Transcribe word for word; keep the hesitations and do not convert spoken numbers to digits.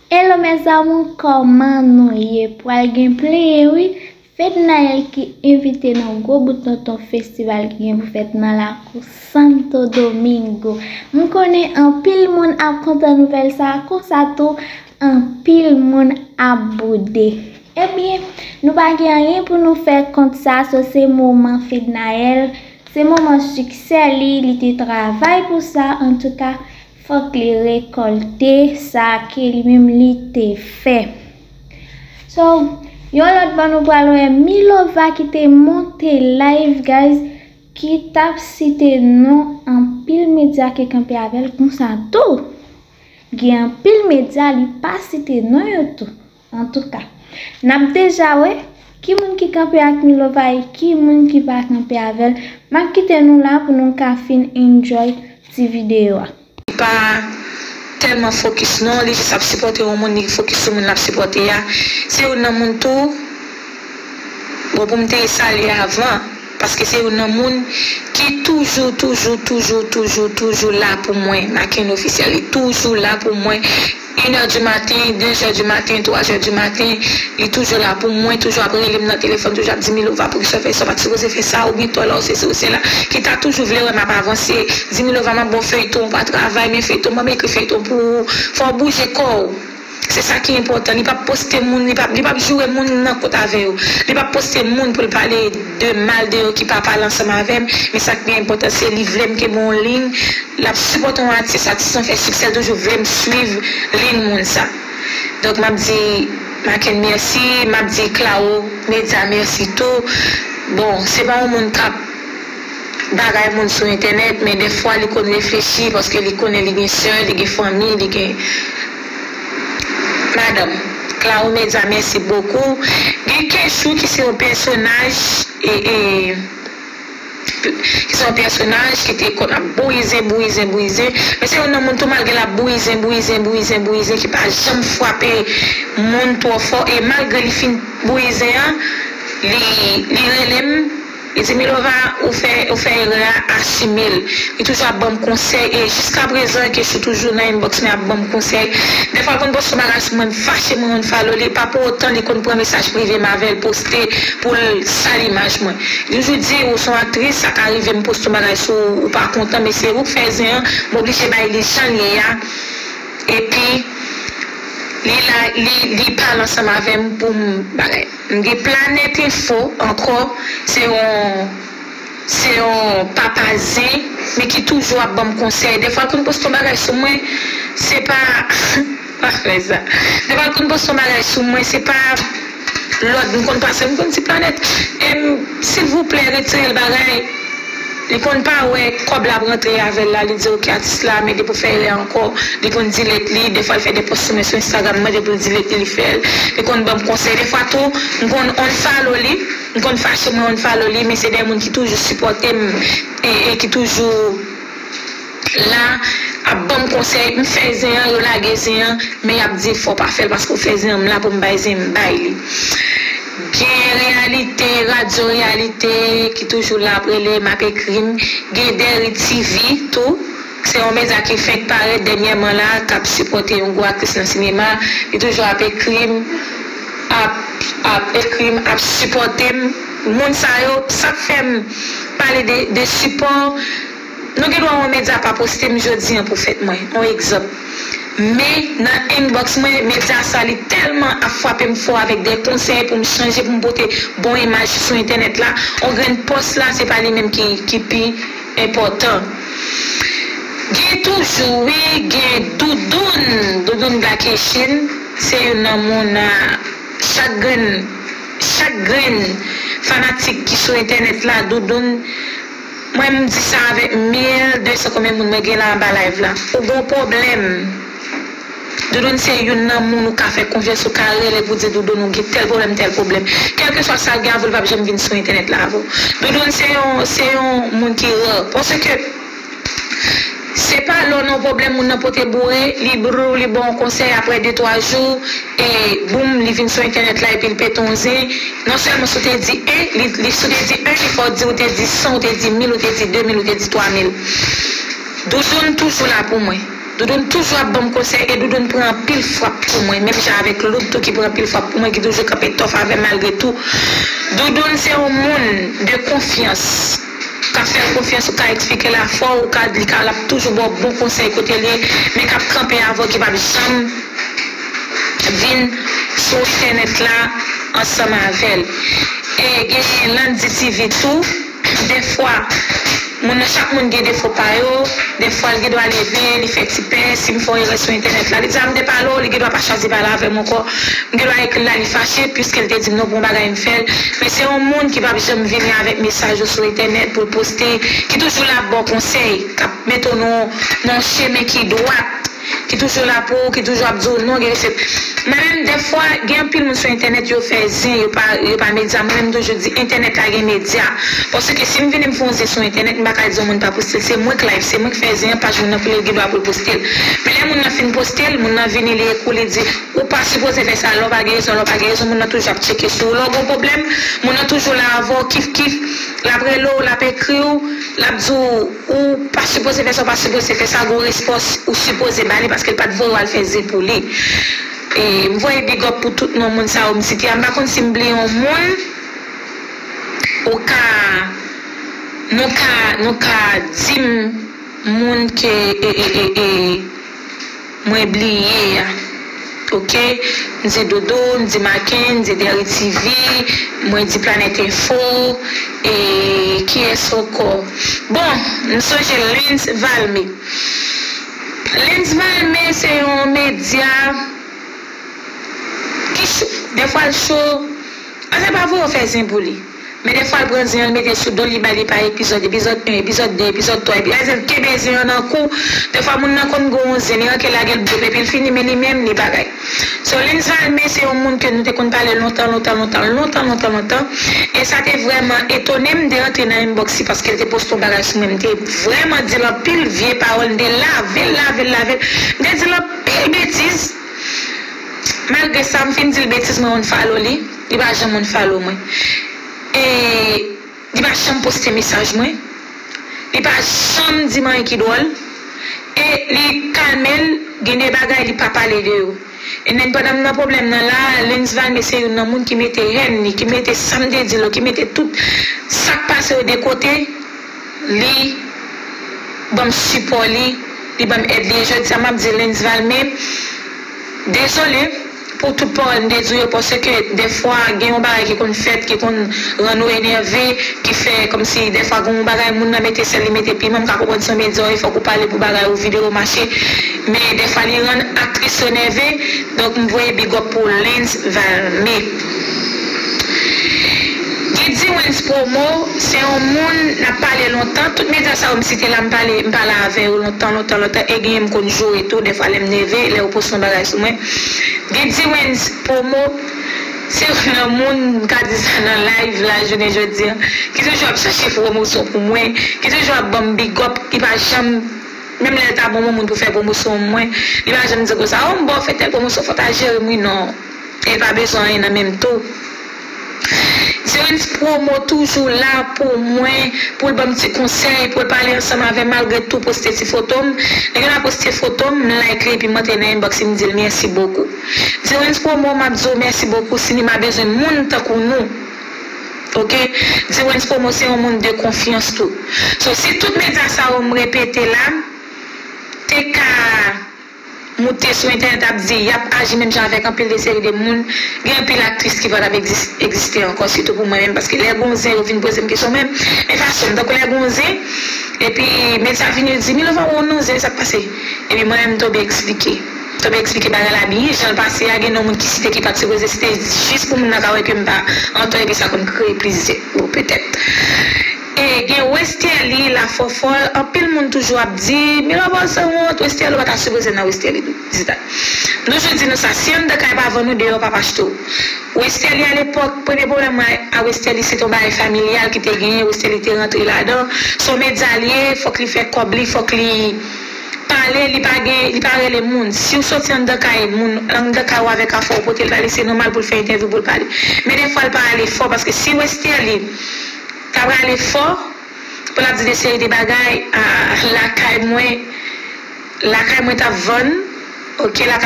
Hello mes amours, kòman nou ye? Pral gen plenyen wi. Fednaelle ki envite nan gwo bout tonton festival ki gen pou fèt nan lakou Santo Domingo. M konnen anpil moun ap kontan nouvèl sa a, konsa tou anpil moun ap boude. Ebyen, nou pa gen anyen pou nou fè kont sa, so se moman Fednaelle, se moman siksè li, li te travay pou sa, antouka, fòk li rekòlte sa ke li menm li te fè. So, yon lòt bò nou pral wè Milova ki te monte live, guys, ki t ap site non anpil medya ki kanpe avè l konsa tou. Gen anpil medya li pa site non yo tou. Antouka, n ap deja wè ki moun ki kanpe ak Milova e ki moun ki pa kanpe avè l. M ap kite nou la pou nou ka fin enjoy ti videyo a. Li pa tèlman fokis non, li jis ap sipòte yon moun, li fokis sou moun l ap sipòte a. Se youn nan moun tou, bon, pou m te salye avan, paske se youn nan moun ki toujou, toujou, toujou, toujou, toujou la pou mwen. Maken Ofisyèl, li toujou la pou mwen. Inè di maten, dezè di maten, twazè di maten, li toujou la pou mwen, toujou ap rele m nan telefòn, toujou ap di Milova, poukisa w fè sa, w pa t sipoze fè sa, ou gen tò la, ou sesi, ou sela, ki ta toujou vle wè m ap avanse, di Milova, m ap ba w feyton, ou pa travay, men feyton, ban m ekri feyton pou ou, fò w bouje kò w. Se sa ki enpòtan. Li p ap poste moun, li p ap, li p ap joure moun nan kont avè yo. Li p ap poste moun pou l pale de mal de yo ki pa pale ansanm avè m. Men sa k pi enpòtan, se li vle m kenbe yon liy. L ap sipòte yon atis, atis lan fè siksè, l toujou vle m swiv liy moun sa. Donk, m ap di Maken mèsi, m ap di Claro Media mèsi tou. Bon, se pa yon moun k ap bagay moun sou entènèt, men dèfwa li konn reflechi paske li konnen li gen sè, li gen fanmi, li gen madanm. Claro Media, mèsi bokou. Gen Kechou ki se yon pèsonaj, e, e, ki se yon pèsonaj ki te konn ap bouyi zen, bouyi zen, bouyi zen. Men se youn nan moun tou, malgre l ap bouyi zen, bouyi zen, bouyi zen, bouyi zen, ki pa janm frape moun twò fò. E malgre li fin bouyi zen an, li, li rele m, li di, Milova, ou fè, ou fè erè a, asime l. Li toujou ap ban m konsèy, e jiskaprezan, Kechou toujou nan inbox mwen ap ban m konsèy. Dèfwa l konn poste yon bagay sou mwen, m fache, mwen unfollow li, pa pou otan li konn pran mesaj prive m avè l, poste pou l sal imaj mwen. Li toujou di, ou se yon aktris, sa ka rive m poste yon bagay sou ou, ou pa kontan, men se ou k fè zen an, m oblije bay li jan l ye a. Epi, li la, li, li pale ansanm avè m pou m bagay. M gen Planèt Enfo ankò, se yon, se yon papa zen, men ki toujou ap ban m konsèy. Dèfwa l konn poste yon bagay sou mwen, se pa, pa fè sa. Dèfwa l konn poste yon bagay sou mwen, se pa lòd m konn pase, m konn di Planèt, em, silvouplè, retire l bagay. Li konn pa wè kòb l ap rantre avè l la, li di, oke, atis la, men depi w fè erè ankò, li konn delete li, dèfwa l fè de pòs sou mwen sou Instagram, m mande pou l delete li, li fè l. Li konn ban m konsèy. Dèfwa tou, m konn unfollow li, m konn fache, mwen unfollow li, men se de moun ki toujou sipòte m e, e ki toujou la, ap ban m konsèy, m fè zen an, yo lage zen an, men y ap di fò w pa fè l paske w fè zen an, m la pou m bay zen, m bay li. Gen Reyalite, Radyo Reyalite ki toujou la ap rele m, ap ekri m. Gen Deri T V tou, se yon medya ki fenk parèt dènyèman la, k ap sipòte yon gwo aktris nan sinema. Li toujou ap ekri m, ap, ap ekri m, ap sipòte m. Moun sa yo, sa k fè m pale de, de sipò, nou gen dwa wè yon medya pa poste m jodi an pou fèt mwen, yon egzanp. Men nan inbox mwen, medya sa li tèlman ap frape m fò avèk de konsèy pou m chanje, pou m pote bon imaj sou entènèt la. Yon grenn pòs la, se pa li menm ki, ki pi enpòtan. Gen toujou, wi, gen Doudoun, Doudoun Black Haitian, se youn nan moun, a, chak grenn, chak grenn fanatik ki sou entènèt la, Doudoun, mwen m di sa avèk mil de san konbyen moun mwen gen la anba live la. Ou gon pwoblèm. Doudoun se youn nan moun ou ka fè konfyans, ou ka rele pou di Doudoun ou gen tèl pwoblèm, tèl pwoblèm. Kèlkeswa sa l gen avè w, li p ap janm vin sou entènèt la avè w. Doudoun se yon, se yon moun ki rare. Paske se pa lè w nan yon pwoblèm, moun nan pote boure, li brrr, li ba w yon konsèy, aprè de twa jou, e boum, li vin sou entènèt la epi l pete yon zen. Non sèlman si w te di en, li, li, si w te di en, li fè w di ou te di san, ou te di mil, ou te di de mil, ou te di twa mil. Doudoun toujou la pou mwen. Doudoun toujou ap ban m konsèy e Doudoun pran anpil frap pou mwen, menm jan avèk Loud tou ki pran anpil frap pou mwen, ki toujou kanpe tòf avè m malgre tou. Doudoun se yon moun de konfyans. Ka fè l konfyans, ou ka eksplike l afè w, ou ka di l, ka, l ap toujou ba w bon konsèy kote l ye, men k ap kanpe avè w, ki p ap janm vin sou entènèt la ansanm avè l. E genyen Landy T V tou, dèfwa, moun nan, chak moun gen defo pa yo, dèfwa l gendwa leve, li fè ti pè, si m fè yon erè sou entènèt la, li di a m te pale w, li gendwa pa chwazi pale avè m ankò, m gendwa ekri l la, li fache, piske l te di m non pou yon bagay m fè l. Men se yon moun ki p ap janm vini avèk mesaj ou sou entènèt pou l poste, ki toujou la ap ba w konsèy, k ap mete w nan, nan yon chemen ki dwat, ki toujou la pou ou, ki toujou ap di w non, gen resèt. Mwen menm, dèfwa, gen anpil moun sou entènèt, yo fè zen, yo pa, yo pa medya. Mwen menm, m toujou di, entènèt la gen medya. Paske si m vini m fè yon zen sou entènèt, m pa ka di yon moun pa poste l. Se mwen k live, se mwen k fè zen an, paj moun nan pou li, l gen dwa pou l poste l. Men lè moun nan fin poste l, moun nan vini, li ekri w, li di, ou pa sipoze fè sa, lè w pa gen rezon, lè w pa gen rezon, moun nan toujou ap tcheke sou ou. Lè w gen yon pwoblèm, moun nan toujou la avè w, kif kif, l ap rele w, l ap ekri w, l ap di w, ou pa sipoze fè sa, ou pa sipoze fè sa, gen yon respons ou sipoze ba li paske l pa t voye w al fè zen pou li. E m voye big up pou tout non moun sa yo m site a. M pa konn si m bliye yon moun, ou ka, nou ka, nou ka di m moun ke, e, e, e, e, mwen bliye a. Oke? M di Doudou, m di Maken, m di Derry T V, mwen di Planèt Enfo, e kiyès ankò? Bon, m sonje Lens Valme. Lens Valme se yon medya ki cho. Dèfwa l cho. An se pa vre yo fè zen pou li. Men dèfwa l pran zen an, l mete sou do l, li ba li pa epizòd, epizòd en, epizòd de, epizòd twa, epi lè l kenbe zen an nan kou, dèfwa moun nan konn gen yon zen, li ranke lage l boup, epi l fini, men li menm, li bagay. So, Lens Valme se yon moun ke nou te konn pale lontan, lontan, lontan, lontan, lontan, lontan. E sa te vrèman etone m de rantre nan inbox li paske l te poste yon bagay sou mwen. M te vrèman di l anpil vye pawòl, m te lave l, lave l, lave l. M te di l anpil betiz. Malgre sa, m fin di l betiz, mwen unfollow li. Li pa janm unfollow mwen. E li pa janm poste mesaj mwen. Li pa janm di m anyen ki dwòl. E li kalme l, gen de bagay li pa pale de yo. E nen pandan m nan pwoblèm nan la, Lens Valme se youn nan moun ki mete hèn li, ki mete sa m te di l yo, ki mete tout sa k pase yo de kote, li ban m sipò li, li ban m èd li. E jodi a, m ap di Lens Valme, dezole pou tout pawòl m te di w yo, paske dèfwa gen yon bagay ki konn fèt, ki konn rann ou enève, ki fè kòmsi dèfwa gen yon bagay moun nan mete sèl, li mete piman, m ka konprann se yon medya w ye, fòk ou pale pou bagay ou, videyo w mache, men dèfwa li rann aktris yo nève, donk m voye big up pou Lens Valme. Guy Dewens Promo, se yon moun n ap pale lontan, tout medya sa yo m site la, m pale, m pale avè yo lontan, lontan, lontan, e genyen m konn joure tou, dèfwa lè m nève, lè yo poste yon bagay sou mwen. Guy Dewens Promo, se youn nan moun, m ka di sa nan live la, jounen jodi a, ki toujou ap chache pwomosyon pou mwen, ki toujou ap ban m big up, li pa janm, menm lè l ta ban m yon moun pou fè pwomosyon mwen, li pa janm di konsa, o, m ba w fè tèl pwomosyon, fò w ta jere m, wi, non. E l pa bezwen anyen nan men m tou. Dewens Promo toujou la pou mwen, pou l ban m ti konsèy, pou l pale ansanm avè m, malgre tou poste ti foto m. Lè gen la poste foto m, m like li epi m antre nan inbox li, m di l mèsi bokou. Dewens Promo, m ap di w mèsi bokou. Sinema bezwen moun tankou nou. Oke? Dewens Promo se yon moun de konfyans tou. So, si tout medya sa yo m repete la, te ka moute sou entènèt ap di y ap aji menm jan avèk anpil de seri de moun, gen anpil aktris ki pa t ap egzis-, egziste ankò, sitou pou mwen menm, paske lè gon zen yo vin poze m kesyon, men, men fason m, tankou lè gon zen, epi medya vini di, Milova, ou non zen, sa k pase? Epi mwen menm m tonbe eksplike. Tonbe eksplike bagay la byen, jan l pase a, gen non moun ki site ki pa t sipoze site, jis pou moun nan ka wè ke m pa antò, epi sa konn kreye plizyè, bon, petèt. E gen Westerlie Lafòfòl, anpil moun toujou ap di, Milova sanwont, Westerlie, ou pa ta sipoze nan Westerlie tou, di sa. M toujou di nou sa, si anndan kay pa vann ou, deyò p ap achte w. Westerlie alepòk, premye pwoblèm mwen a Westerlie, se te yon bagay familyal ki te genyen, Westerlie te rantre ladan, se yon medya l ye, fòk li fè kòb li, fòk li pale, li pa gen, li pa rele moun. Si w soti anndan kay moun, anndan kay ou avèk afè w, pote l pale, se nòmal pou l fè entèvyou, pou l pale. Men dèfwa l pa ale fò, paske si Westerlie ta prale fò, pou l ap di de seri de bagay, a, lakay mwen, Lakay mwen t ap vann. Ok, lakay